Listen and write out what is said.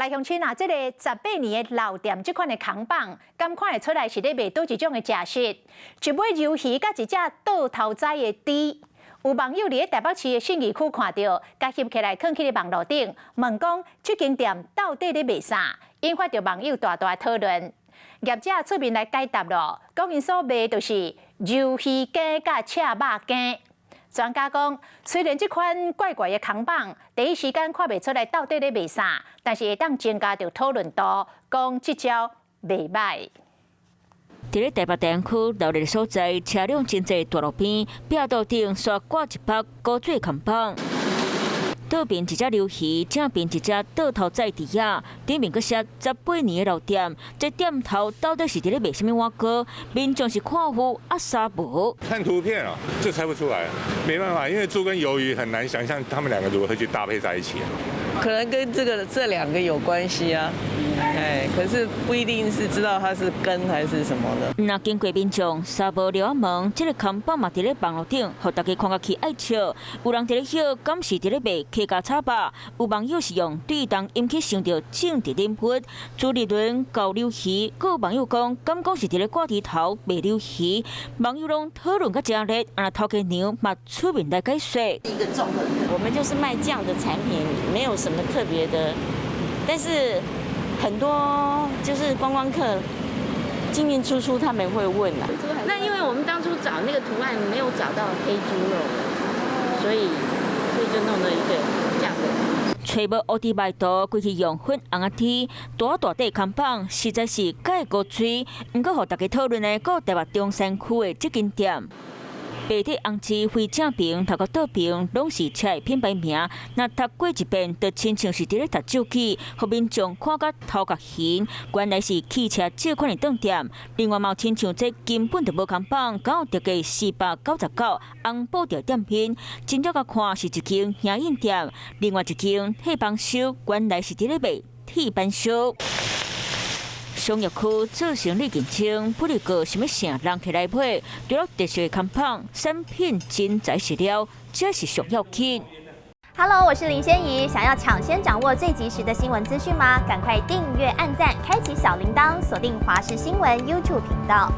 來鄉親啊，這个十八年的老店，這款的扛棒，敢看會出來是咧賣佗一種的食食？一尾魷魚佮一隻倒頭宰的豬。有網友佇咧台北市的信義區看著，共翕起來囥去咧網路頂，問講這間店到底咧賣啥？引發著網友大大討論。業者出面來解答囉，講𪜶所賣就是魷魚羹佮赤肉羹。專家講，雖然這款怪怪的扛棒，第一時間看袂出來到底咧賣啥，但是會當增加著討論度，講這招袂䆀。佇咧台北大安區鬧熱的所在，車輛真濟，大路邊壁道頂煞掛一幅古紙扛棒，倒邊一隻魷魚，正邊一隻倒頭宰豬仔，頂面閣寫十八年的老店，這店頭到底是佇咧賣啥物碗糕？民眾是看有啊衫無。看圖片啊，就猜不出來，沒辦法，因為豬跟魷魚很難想象他們兩個如何去搭配在一起。可能跟這個這兩個有關係啊，哎，可是不一定是知道它是羹還是什麼的。若經過民眾三無撩仔問，這个扛棒嘛佇咧網路頂，予大家看甲起愛笑。有人佇咧笑，敢是佇咧賣客家炒肉？有網友是用對當引起想著政治人物朱立倫搞魷魚，閣有網友講，敢講是佇咧掛豬頭賣魷魚？網友攏討論甲誠熱，啊，頭家娘嘛出面來解說。一個綜合，我們就是賣這樣的產品，沒有什麼特別的，但是很多就是觀光客進進出出，他們會問啊。那因為我們當初找那個圖案沒有找到黑豬肉，所以就弄了一個這樣的。揣無烏豬肉圖，規氣用粉紅仔天，大大塊扛棒，實在是蓋古錐。毋過，予大家討論的，閣有台北中山區的這間店。白底紅字，非正爿，頭殼倒爿，攏是車的品牌名。若讀過一遍，就親像是佇咧讀咒語，予民眾看甲頭殼暈。原來是汽車借款的當店。另外，嘛有親像這根本就無扛棒，敢有特價499紅布條店面，真正共看是一間影印店。另外一間鐵板燒，原來是佇咧賣鐵板燒。商業區做生意競爭，不離個啥物城人客來買，除了特色的扛棒，產品真材實料，這是上要緊。 Hello，我是林仙怡，想要搶先掌握最及時的新聞資訊嗎？趕快訂閱、按讚、開啟小鈴鐺，鎖定華視新聞 YouTube 頻道。